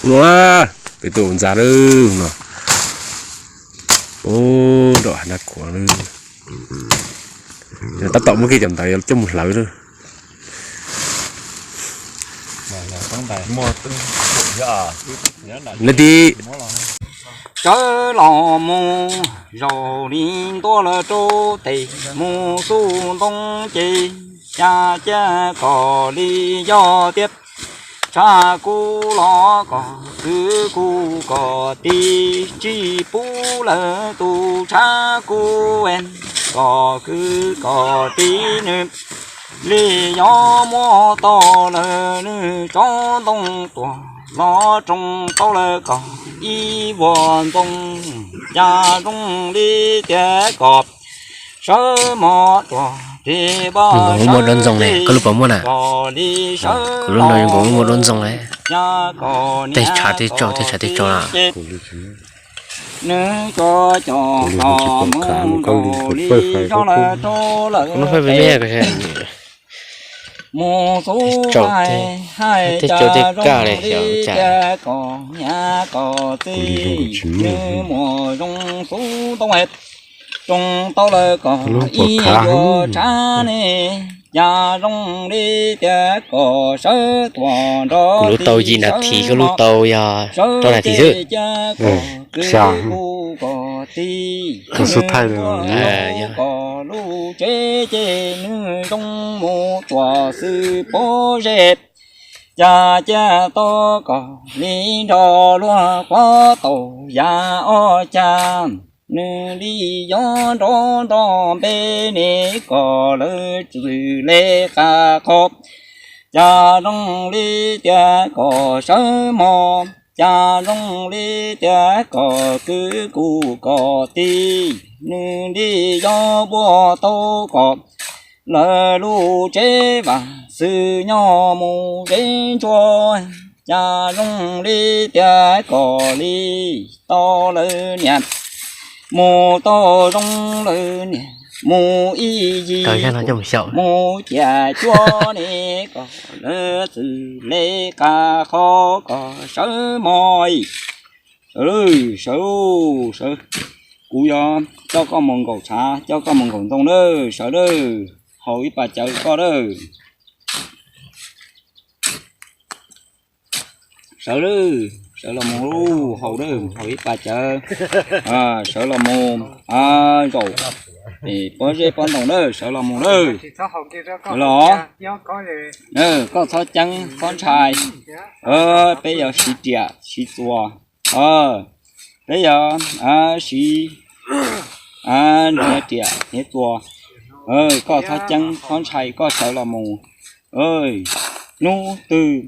Ua, peb tuaj ua ntxa lawm no. Ua, nram hav Naj Khuav lawm. Tab tom muab kiag cov ntawd coj mus hlawv lawm. Leej tib. Sawv los mus zaum li ntua lawm rau tes mus xub ntoo ces, cas cia kom li yog tiag. Tshav kub los kom kwv kuj kom tij, tsis pub lawm tus tshav kub kom kwv kom tij, nws li yog muab tau lawm nws tsob ntoo tuaj los tsoo tau lawm kom ib vuag ntxoov, cas zoo li tiag kom sawv mos tuaj tes pab. Nkaus muaj duab ntxoo ne, koj lub puas muaj na? Kom li sawv, kuv lub no nkaus muaj duab ntxoo ne. Tej tshav tej tsau, tej tshav tej tsau na. Nws cov cov hlo mus nkaus li zog lawm rau lawm. Mus xub hais hais cas zoo li tiag kom niam kom txiv, nws muaj zoo xub ntoo es tsoo tau lawm kom ib vuag tshav ne, cas zoo li tiag kom sawv tuaj nrog kuv lub tau yim nas this, koj lub tau yog rau nas this xwb. Kom tij, kom lub tsev ces nws zoo mus tsuas xwb pob zeb, cas cia tau kom li nrog luag quav tau yam ob cag, nws li yog nrov nrov npe ne, kom lawv txwm le qab qho, cas zoo li tiag kom sawv mos, cas zoo li tiag kom kwv kuj kom tij, nws li yog puag tau kom lawv lub tsev vam xwm nyob mus zeb ntsuab, cas zoo li tiag kom li tau lawv niam, mus tau zoo lawv niam, mus ib yig mus ciam cuab ne, kom lawv txwm le qab qho, kom sawv mos. Sawv, sawv, sawv. Kuv yuav coj koj mus nkaum tshav, coj koj mus nkaum ntoo lawm, sawv lawm, haus ib pas cawv koj lawm. Sawv lawm, sawv los mus, haus lawm, haus ib pas cawv. Sawv los mus, zaum pob zeb pob ntoo lawm, sawv los mus lawm. Los, koj txhob ceeb txhob ntshai. Peb yuav siv riam siv txuas. Peb yuav siv hniav riam hniav txuas. Koj txhob ceeb txhob ntshai, koj sawv los mus. Hnub twg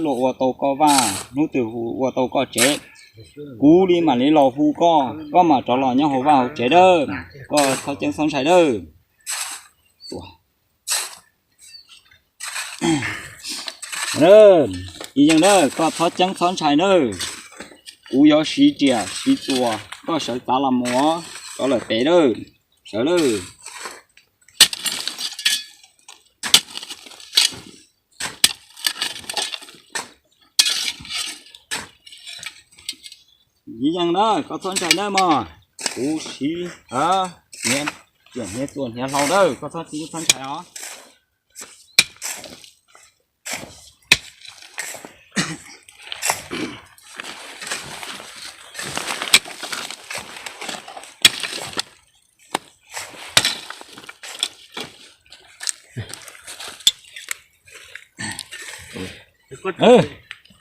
luag ua tau koj vaj, hnub twg hu ua tau koj tsev, kuv li mam li los hu koj, koj mam rov los nyob hauv vaj hauv tsev dawb. Koj txhob ceeb txhob ntshai dawb. Ib yeej na, koj txhob ceeb txhob ntshai nawb. Kuv yuav siv riam siv txuas, koj sawv txav los mus, rov lawm pem lawm, sawv lawm. Ib yeej na, koj txhob ntshai nawb mog. Kuv siv hniav, hniav txuas hniav hlau nawb, koj txhob txhob ntshai os.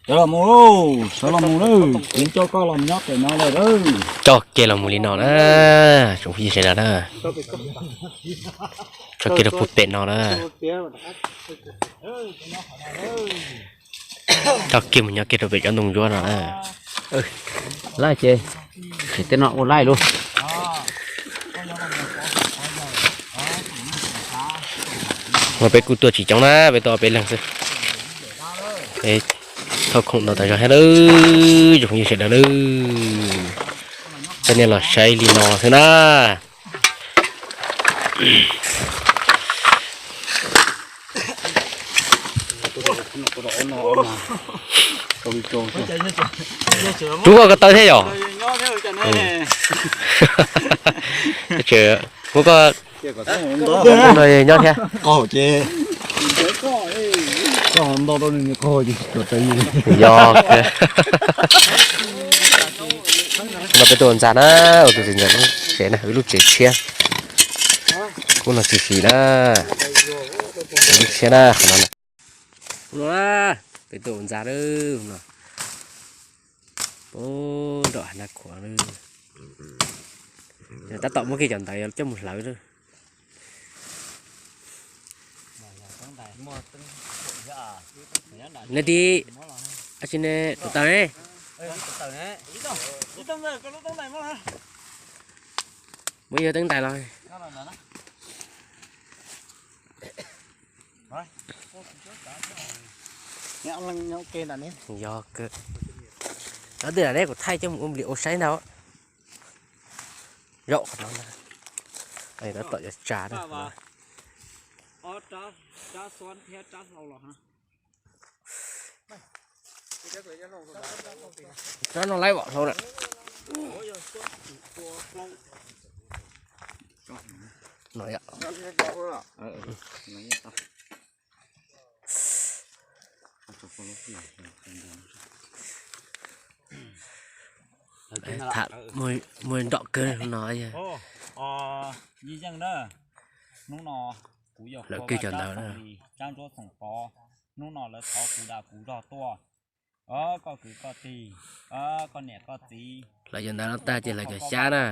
Sawv los mus lauj, sawv los mus lauj, kuv coj koj los nyob pem no lawm. Coj kiag los mus li no na, tsoom phooj ywg sawv daws na. Coj kiag rau puag pem no na. Coj kiag mus nyob kiag rau pem cov ntoo ntsuab no na. Laij ces, ces tej no ua laij lauj. Mas peb kuj tuaj tsis coob na, peb tuaj peb leeg xwb. Peb thauj khoom ntau tas zog thiab nawb, tsoom phooj ywg sawv daws nawb. Coj nej los saib li no xwb na. Rub koj ko taw thiab yom? Muab koj no nyob thiab. Yog, no peb tuaj ua ntxa na, ua tus txiv ntxawm lub tsev na, wb lub tsev tshiab. Kuv no tsis xis na, lub tshiab na, qhov no na. Ua no na, peb tuaj ua ntxa lawm no. Puag nram hav Naj Khuam lawm. Tab tom muab kiag cov ntawd coj mus hlawv lawm. Nej tib, ab tsi ne, tus taws ne. Muab yog teeb ntais los. Yog kawg. Cov twg lam ne kuv thaij coj mus ua nplis ua saib ntag. Zaum qhov no na. Tab tom yuav tsa na. Rab no laib vom hlau na. No yom. Tham muaj nrom kawg no. Ib yeej na, hnub no kuv yog hlawv kiag cov ntawd na. Tsab ntsuab xoom pov, hnub no lawv thov kuv dag kuv zog tuaj. Koj kwv koj tij, koj niam koj txiv, hlawv cov ntawd no tag ces hlawv cov xyab na,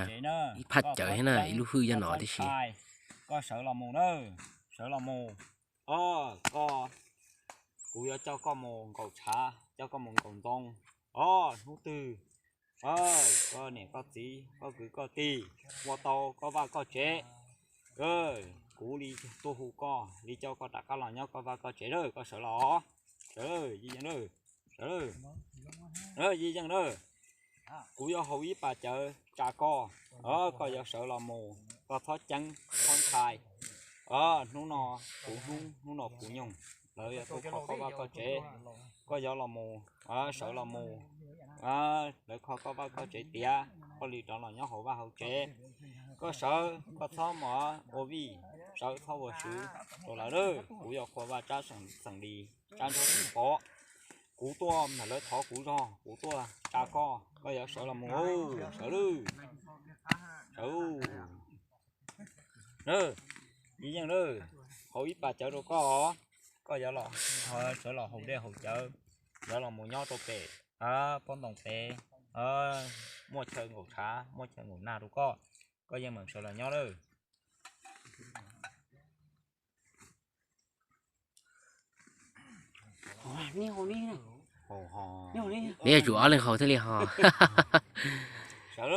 ib phaj cawv thiab na, ib lub hwj yog no tib si. Koj sawv los mus na, sawv los mus. Koj, kuv yuav coj koj mus nkaum tshav, coj koj mus nkaum ntoo. Hnub twg koj niam koj txiv, koj kwv koj tij ua tau koj vaj koj tsev, kuv li tuaj hu koj, li coj koj rov qab los nyob koj vaj koj tsev lawm, koj sawv los. Sawv, Yij Yeej, sawv, Yij Yeej na. Kuv yuav haus ib pas cawv tsa koj, koj yuav sawv los mus, koj txhob ceeb txhob ntshai. Hnub no kuv hnub, hnub no kuv nyoog, lawv yuav tuaj kho koj vaj koj tsev, koj yuav los mus, sawv los mus. Lawv kho koj vaj koj tsev tiav, koj li rov los nyob hauv vaj hauv tsev. Koj sawv, koj txhob mus ua vij, sawv txhob ua swv rau lawv lawm. Kuv yog qhua vaj tsab xeem Lis, tsab ntsuab xoom pov. Kuv tuaj mas lawv thov kuv zog, kuv tuaj tsa koj, koj yuav sawv los mus, sawv lawm. Sawv, Yij Yeej na, haus ib pas cawv rau koj, koj yuav los, sawv los haus dej haus cawv, yuav los mus nyob rau pem pob ntoo pem, muaj chaw nkaum tshav muaj chaw nkaum nag rau koj, koj yeej meem sawv los nyob lawm. Neb yuav tsum ob leeg haus thiaj li ho. Yuav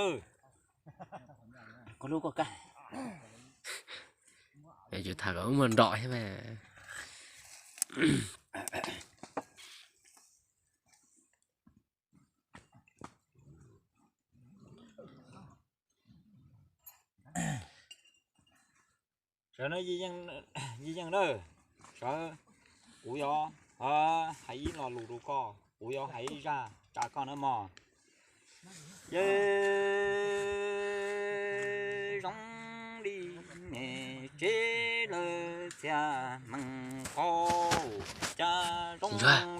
tsum tham kom wb muaj nrom thiab mas. Sawv, Yij Yeej na, sawv, kuv yuav hais ib lo lus rau koj, kuv yuav hais ib zaj tsa koj na mog. Ces zoo li niam tsev lawv txia meem qau, cas zoo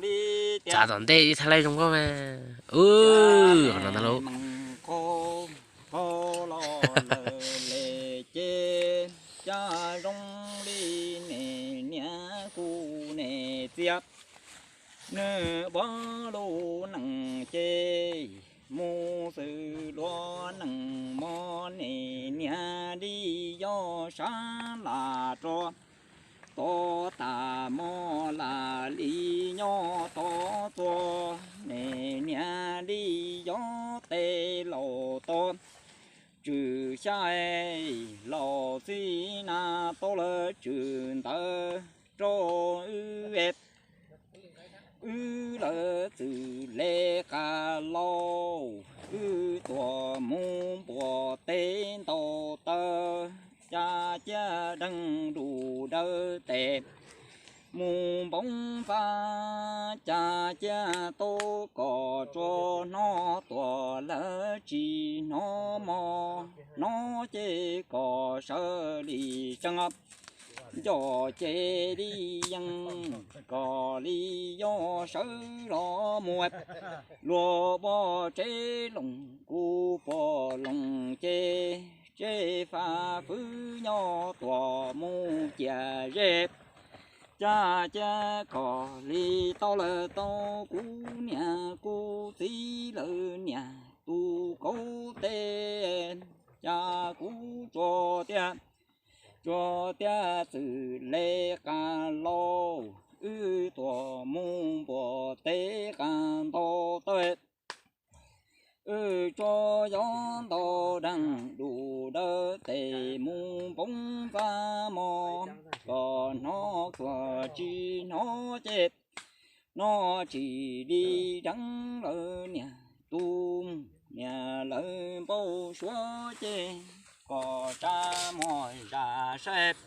li txav tom ntej ib thaj laj zoo nkauj mas. Qhov no ntag lauj. Meem qau, qau los lawm le ces cas zoo li niam niam kuv niam txiv. Nws ua lub neej ces mus xws lub neej mog, niam niam li yog sab las roj, tod tas mog lam li nyob tod txua, niam niam li yog tej laus tod tswm xya, laus txij na tau lawv tswm ntawd rau wb, wb lawv txwm le qas lauj, wb tuam mus npuas teb ntaus taw, cas ciaj deeg nruj dawb tes, mus npoo npab, cas ciaj tau kom tsuas hnov tuam lawv tsis hnov mog, hnov ces kom sawv li tsees, nco ces li yees, kom li yog sawv los mus. Luag pov tsev loos kuv pov loos ces, tsev faj fwv nyob tuam mus ciam zej. Cas ciaj kom li tau lawm tau kuv niam kuv txiv lawv niam tus kaub teb, cas kuv tsuas tias, tsuas tias txwm le qas lauj, wb tuam mus npuas teb qas ntau tawb. Wb tsuas yog ntau deeg dub dawb tes mus npoo npab mog, kom hnov tsuas tsis hnov ces, hnov tsis li deev lawv niam tus, niam lawv npau suav ces, kom tsa muag zam saib,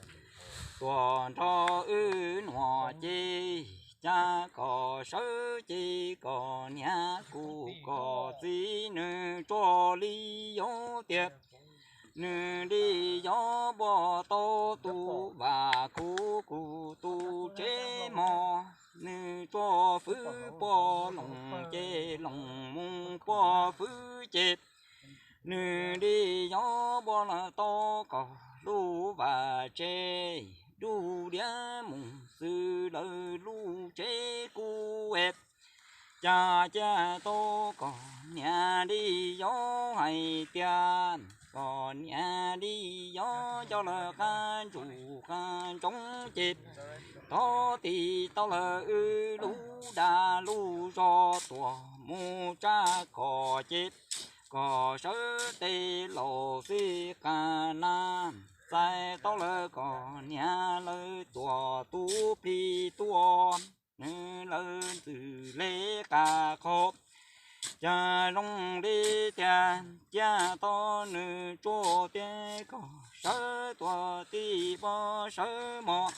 tuam nrog wb nuam ces, cas kom sawv ces kom niam kuv kom txiv nws tsuas li yog tias, nws li yog npua tau tus vam kuv kuv tus tsev mog, nws tsuas fwv puag loos ces loos mus puag fwv ces, nws li yog npua lawm tau kom lub vaj tsev dub diav mus xws lawv lub tsev kuv es. Cas ciaj tau kom niam li yog hais tias, kom niam li yog coj lawv qab ntsuj qab ntsoov ces, thov tis tau lawv wb lub dag lub zog tuam mus tsa kom ces, kom sawv tes laus xwb qas na, txais tau lawv kom niam lawv tuam tus plig tuaj, nws lawv ntxwm le qas qhov. Cas zoo li tias ciaj tau nws tsuas tias kom sawv tuam tib pov sawv mov,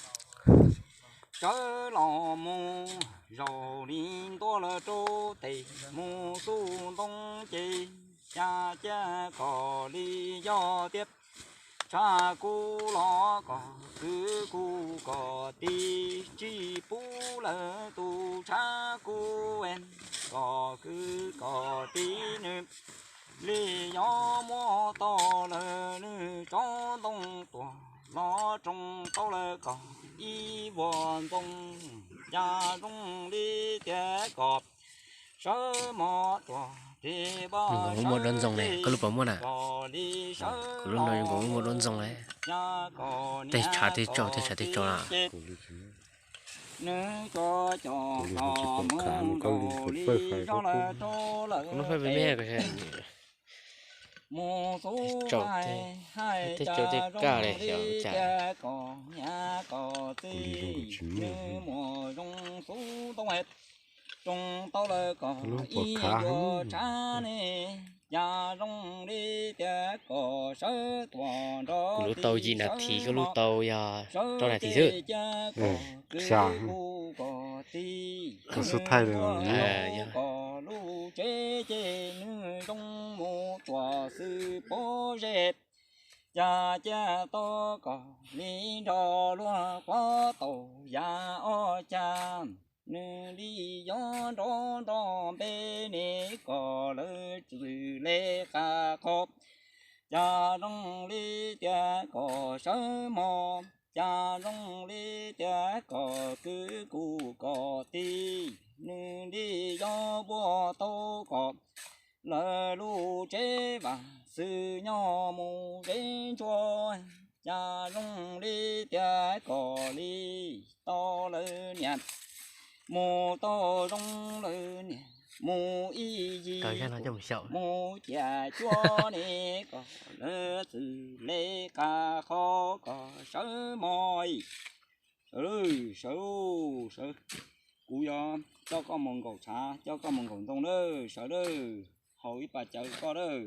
sawv los mus zaum li ntua lawm rau tes mus xub ntoo ces, cas ciaj kom li yog tias tshav kub los kom kwv kuv kom tij, tsis pub lawv tus tshav kub, kom kwv kom tij nws li yog muab tau lawm nws tsob ntoo tuam los tsoo tau lawm kom ib vuag ntxoo, cas zoo li tias kom sawv mov tuam tib pov sawv ces kom li sawv los mus, cas kom niam kom txiv ces nws tsuas coj qos mus nkaus li zog lawm rau lawm tes mus xub hais hais cas zoo li tias kom niam kom txiv nws muaj zoo xub ntoo, tsoo tau lawm kom ib vuag tshav ne, cas zoo li tias kom sawv tuam nrog lub tau yim nas this, koj lub tau yog rau nas this xwb. Cas kom kwv kuv kom tij, kom lub tsev ces nws zoo mus tuam xwb pov zej. Cas ciaj tau kom li nrog luag quav tau ya ob cag, nws li yog nrov nrov npe ne, kom lawv txwm le qas qhov. Cas zoo li tias kom sawv mov, cas zoo li tias kom kwv kuv kom tij, nws li yog npua tau kom lawv lub tsev vam xwm nyob mus zeb ntsuab. Cas zoo li tias kom li tau lawv niam, mus tau zoo lawv niam, mus ib yig mus ciam cuab ne, kom lawv txwm le qas qhov kom sawv mov. Sawv, sawv, sawv. Kuv yuav coj koj mus nkaum tshav, coj koj mus nkaum ntoo lawm, sawv lawm, haus ib pas cawv koj lawm.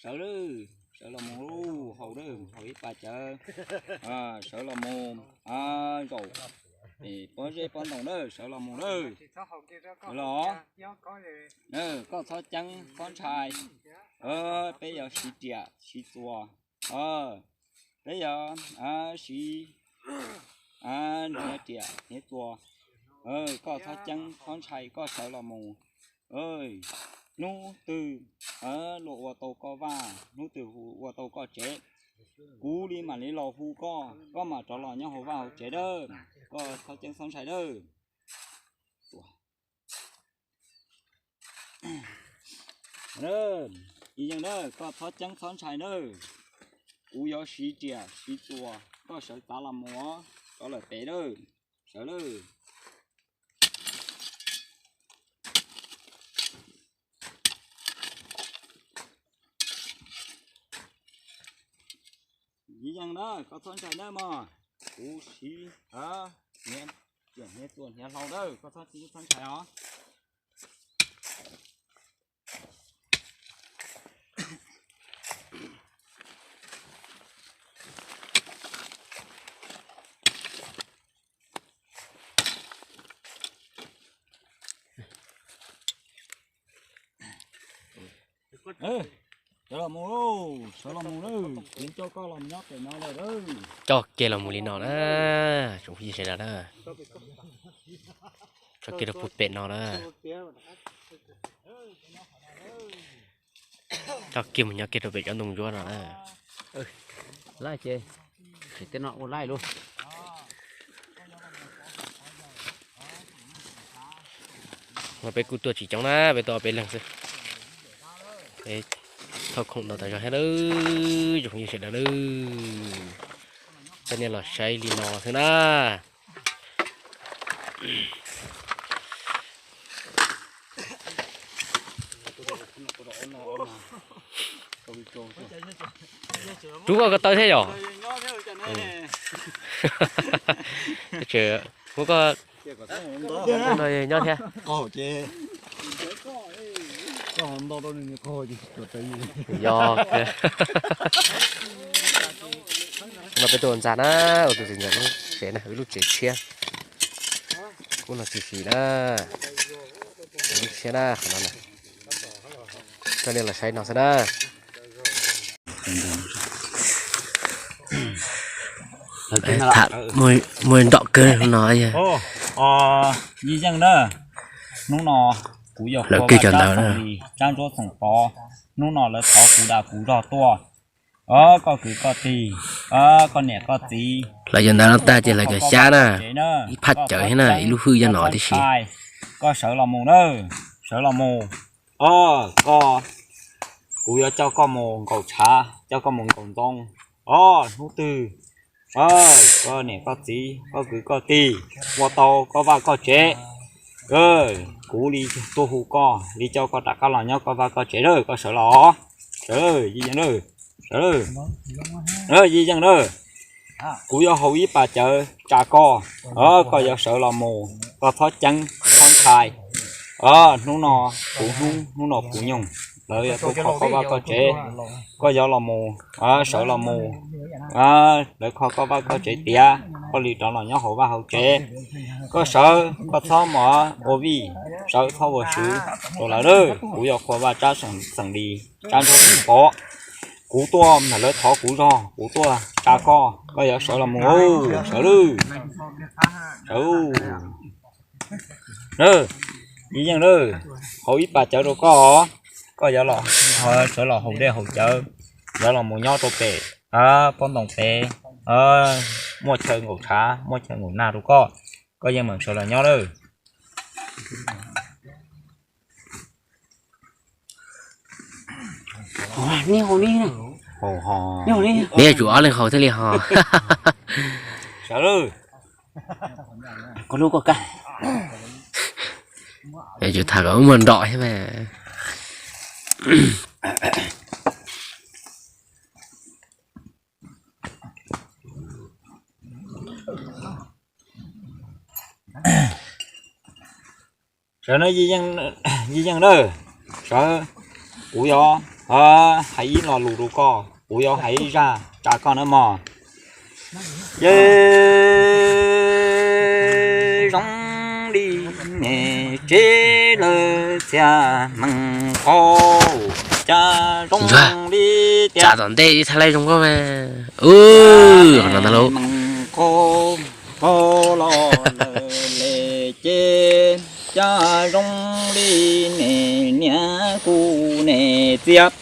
Sawv lawm, Sawv los mus lauj, haus dawb, haus ib pas cawv. Sawv los mus zaum pob zeb pob ntoo dawb, sawv los mus dawb. Los, koj txhob ceeb txhob ntshai. Peb yuav siv riam siv txuas. Peb yuav siv hniav riam hniav txuas. Koj txhob ceeb txhob ntshai, koj sawv los mus. Hnub twg luag ua tau koj vaj, hnub twg hu ua tau koj tsev, kuv li mam li los hu koj, koj mam rov los nyob hauv vaj hauv tsev dawb. Koj txhob ceeb txhob ntshai dawb. Ib yeej na, koj txhob ceeb txhob ntshai nawb. Kuv yuav siv riam siv txuas, koj sawv txav los mus, rov lawm pem dawb. Sawv lawm. Ib yeej na, koj txhob ntshai nawb mog. Kuv siv hniav txuas hniav hlau dawb, koj txhob ceeb txhob ntshai os. Sawv los mus, sawv los mus, kuv coj koj los nyob pem no lawm. Coj kiag los mus li no na, tsoom phooj ywg sawv daws na. Coj kiag rau puag pem no na. Coj kiag mus nyob kiag rau pem cov ntoo ntsuab no na. Laij ces, tej no ua laij lauj. Peb kuj tuaj tsis coob na, peb tuaj ob peb leeg xwb. Peb thauj khoom ntau tas zog thiab lawm, tsoom phooj ywg sawv daws lawm. Coj nej los saib li no xwb na. Rub koj ko taw thiab yom? Muab koj nyob thiab. Yog, no peb tuaj ua ntxa na, ua tus txiv ntxawm lub tsev na, wb lub tsev tshiab. Kub no tsis xis na, lub tshiab na, qhov no na. Coj nej los saib no xwb na. Tham muaj nrom kawg no. Yij Yeej na, hnub no kuv yog lawv kawg cov ntawd na. Tsab ntsuab xoom pov, hnub no lawv thov kuv dag kuv zog tuaj. Koj kwv koj tij, koj niam koj txiv, lawv cov ntawd no tag ces lawv cov xyab na, ib phaj cawv thiab na, ib lub hwj yog no tib si. Koj sawv los mus na, sawv los mus. Koj, kuv yuav coj koj mus nkaum tshav, coj koj mus nkaum ntoo. Hnub twg koj niam koj txiv, koj kwv koj tij ua tau koj vaj koj tsev, kuv li tuaj hu koj, li coj koj rov qab los nyob koj vaj koj tsev lawm, koj sawv los. Sawv, Yij Yeej, sawv, Yij Yeej na. Kuv yuav haus ib pas cawv tsa koj, koj yuav sawv los mus, koj txhob ceeb txhob ntshai. Hnub no kuv hnub, hnub no kuv nyoog, lawv yuav tuaj kho koj vaj koj tsev, koj yuav los mus, sawv los mus. Lawv kho koj vaj koj tsev tiav, koj li rov los nyob hauv vaj hauv tsev. Koj sawv, koj txhob mov ua vij, sawv txhob ua swv rau lawv lawm. Kuv yog qhua vaj tsab xeem li, tsab ntsuab xoom pov. Kuv tuaj mas lawv thov kuv zog, kuv tuaj tsa koj, koj yuav sawv los mus, sawv lawm. Sawv. Yij Yeej na, haus ib pas cawv rau koj, koj yuav los, sawv los haus dej haus cawv, yuav los mus nyob rau pem pob ntoo pem, muaj chaw nkaum tshav muaj chaw nkaum nag rau koj, koj yeej meem sawv los nyob lawm. Neb yuav tsum ob leeg haus thiaj li ho. Sawv lawm. Koj lub koj kab. Yuav tsum tham kom muaj nrom thiab mas. Sawv na, Yij Yeej na, sawv, kuv yuav hais ib lo lus rau koj. kuv yuav hais ib zaj tsa koj na mog. Yawg zoo li niam tsev lawv txhia meem qaug, cas zoo li tias tom ntej ib thaj laj zoo nkauj mas. Meem qaug qaug los lawm le ces, cas zoo li niam niam kuv niam txiv.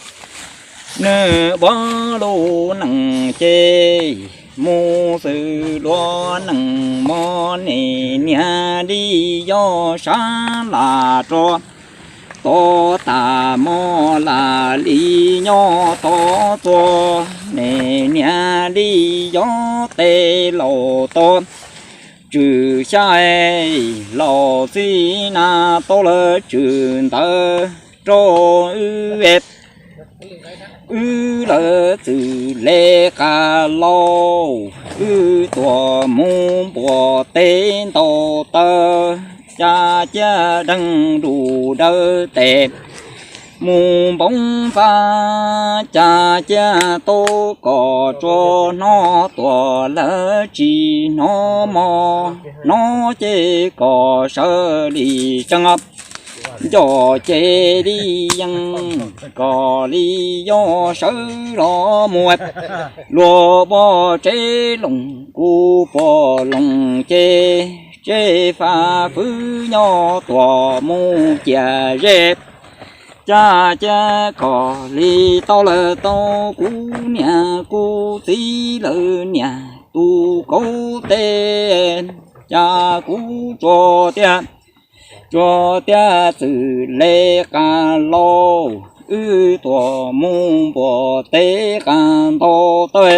Nws ua lub neej ces mus xws luag neej mog, niam niam li yog sab lam rua, tod tas mog lam li nyob tod txua, niam niam li yog tej laus tod tswm xya, laus txiv na tau lawv tswm ntawd rau wb, wb lawv txwm le qas lauj, wb tuam mus npuas teb ntau taw, cas ciaj deeg dub dawb tes mus npoo npab, cas ciaj tau kom tsuas hnov tuam lawv tsis hnov mog, hnov ces kom sawv li tseeb, nco ces li yeej kom li yog sawv los mus. Luag pog tsev loos kuv pog loos ces, tsev faj fwv nyob tuam mus ciam zeb, cas ciaj kom li tau lawm tau kuv niam kuv txiv lawv niam tus kauv teb, cas kuv tsuas tiag, tsuas tiag txwm le qas lauj, wb tuam mus npuas teb qas ntau taw,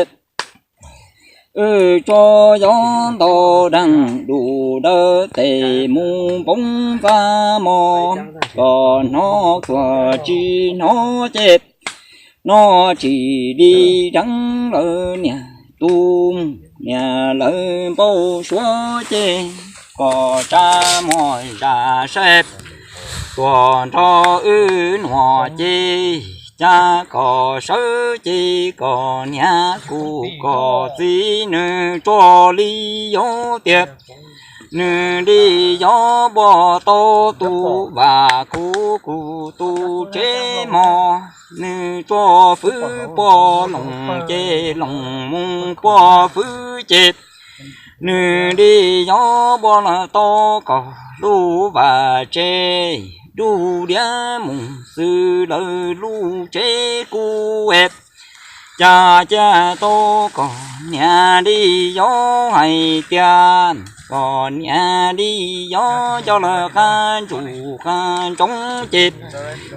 wb tsuas yog ntau deeg dub dawb tes mus npoo npab mog, kom hnov tuam tsis hnov ces, hnov tsis li tseeb lawv niam tus, niam lawv npau suav ces, kom tsa mog zam saib, tuam nrog wb nuam ces, cas kom sawv ces kom niam kuv kom txiv, nws tsuas li yog tiag, nws li yog npaj tau tus vam khub kuv tus tsev mog, nws tsuas fwv pog loos ces loos mus pog fwv ces, nws li yog npaj lawm tau kom lub vaj tsev dub diav mus xws lawv lub tsev kuv es, cas ciaj tau kom niam li yog hais tias, kom niam li yog coj lawv qab ntsuj qab ntsoov ces,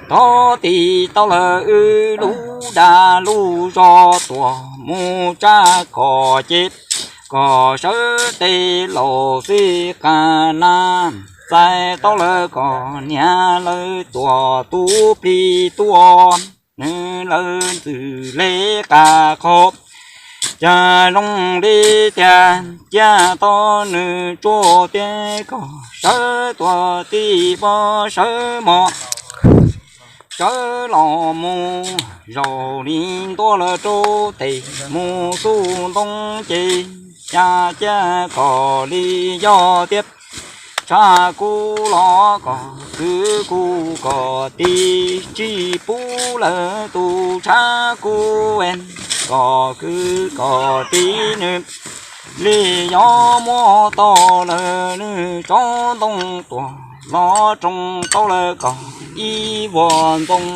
thov tis tau lawm wb lub dag lub zog tuam mus tsa kom ces, kom sawv tej laus xij qas na, txais tau lawm kom niam lawv tuam tus plig tuaj, nws lawv ntxwm le qas qhov, cas zoo li tiag ciaj tau nws tsuas tiag, kom sawv tuam tij pog sawv mog, sawv los mus zaum li ntua lawm rau tes mus xub ntoo ces, cas ciaj kom li yog tiag, tshav kub los kom kwv kuv kom tij, tsis pub lawv tus tshav kub es, kom kwv kom tij nws li yog muab tau lawm nws tsob ntoo tuam los roos tau lawm kom ib vuag ntxoo,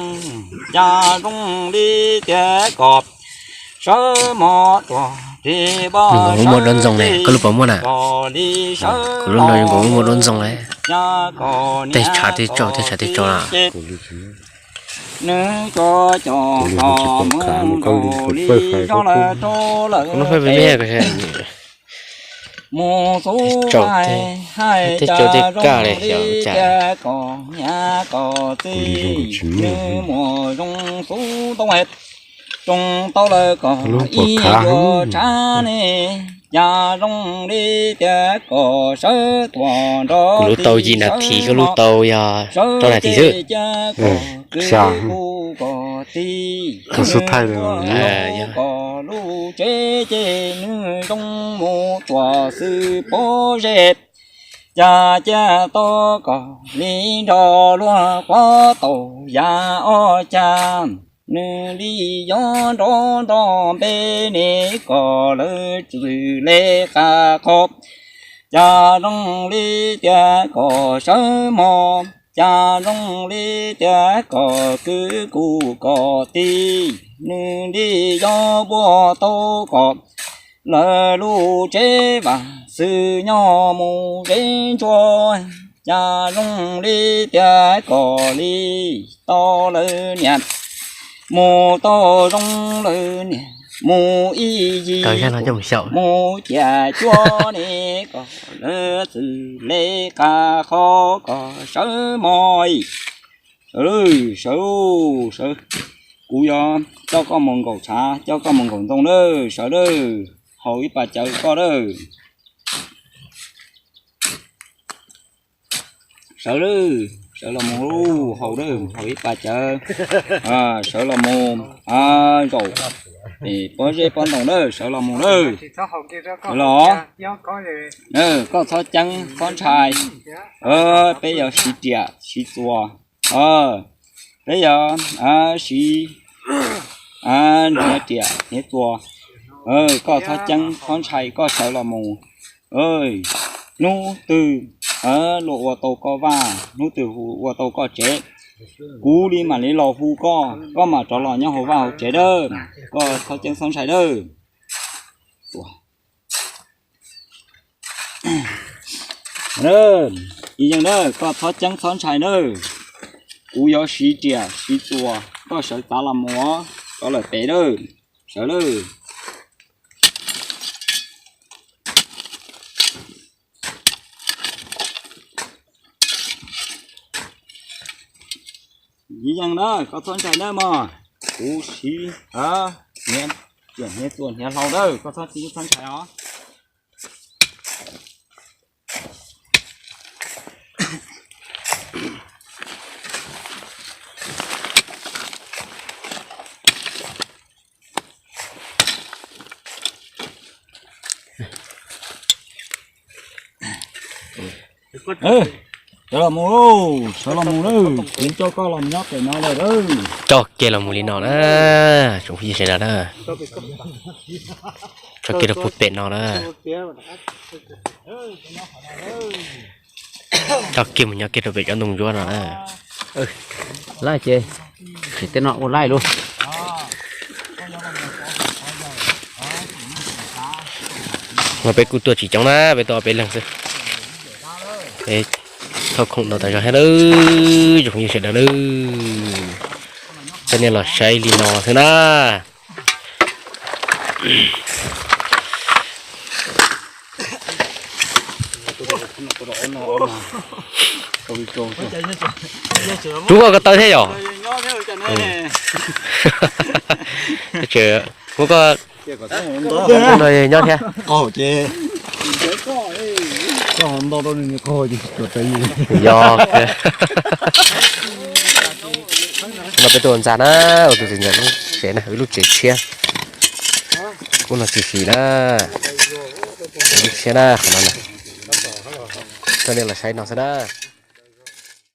cas zoo li tiag kom sawv mos tuam tes pog sawv ces, kom li sawv los mus, cas kom niam kom txiv ces, nws tsuas coj kom mus nkaus li zog lawm rau lawm tes mus xub hais hais, cas zoo li tiag kom niam kom txiv nws muaj zoo xub ntoo es, roos tau lawm kom ib vuag tshav ne, cas zoo li tiag kom sawv tuam nrog kuv lub tau yim nas this, koj lub tau yog rau nas this xwb, cas kom kwv kuv kom Tij, tus xub thaij, kom lub tsev ces nws zoo mus txuas xwb pob zeb. Cas ciaj tau kom li nrog luag quav taus yam ob cag, nws li yob nrov nrov npe ne kom lawv txwm le qa qho. Cas zoo li tias kom sawv mos, cas zoo li tias kom kwv kuv kom tij, nws li yob npuaj tau kom lawv lub tsev vam xwb nyob mus zeb ntsuab. Cas zoo li tias kom li tau lawv niam, mus tau zoo lawv niam mus ib yig, mus ciam cuab ne kom lawv txwm le qa qho kom sawv mos. Sawv, sawv, sawv. Kuv yuav coj koj mus nkaum tshav, coj koj mus nkaum ntoo lawm, sawv lawm, haus ib pas cawv koj lawm. Sawv lawm, sawv los mus, haus lawm, haus ib pas cawv. Sawv los mus, zaum pob zeb pob ntoo lawm, sawv los mus lawm. Los, koj txhob ceeb txhob ntshai. Peb yuav siv riam siv txuas. Peb yuav siv hniav riam hniav txuas. Koj txhob ceeb txhob ntshai, koj sawv los mus. Hnub twg luag ua tau koj vaj, hnub twg hu ua tau koj tsev, kuv li mam li los hu koj, koj mam rov los nyob hauv vaj hauv tsev dawb. Koj txhob ceeb txhob ntshai dawb. Ib yeej na, koj txhob ceeb txhob ntshai nawb. Kuv yuav siv riam siv txuas, koj sawv txav los mus, rov lawm pem lawm, sawv lawm. Ib yeej na, koj txhob ntshai nawb mog. Kuv siv hniav txuas hniav hlau nawb, koj txhob ceeb txhob ntshai os. Sawv los mus lauj, sawv los mus lauj, kuv coj koj los nyob pem no lawm. Coj kiag los mus li no na, tsoom phooj ywg sawv daws na. Coj kiag rau puag pem no na. Coj kiag mus nyob kiag rau pem cov ntoo ntsuab no na. Laij ces, ces tej no ua laij lauj. Mas peb kuj tuaj tsis coob na, peb tuaj peb leeg xwb. Peb thauj khoom no tas zog thiab nawb, tsoom phooj ywg sawv daws nawb. Coj nej los saib li no xwb na. Rub koj ko taw thiab yom? Muab koj no nyob thiab. Yog. No peb tuaj ua ntxa na, ua tus txiv ntxawm lub tsev na, wb lub tsev tshiab. Ub no tsis xis na, lub tshiab na, qhov no na. Coj nej los saib no xwb na.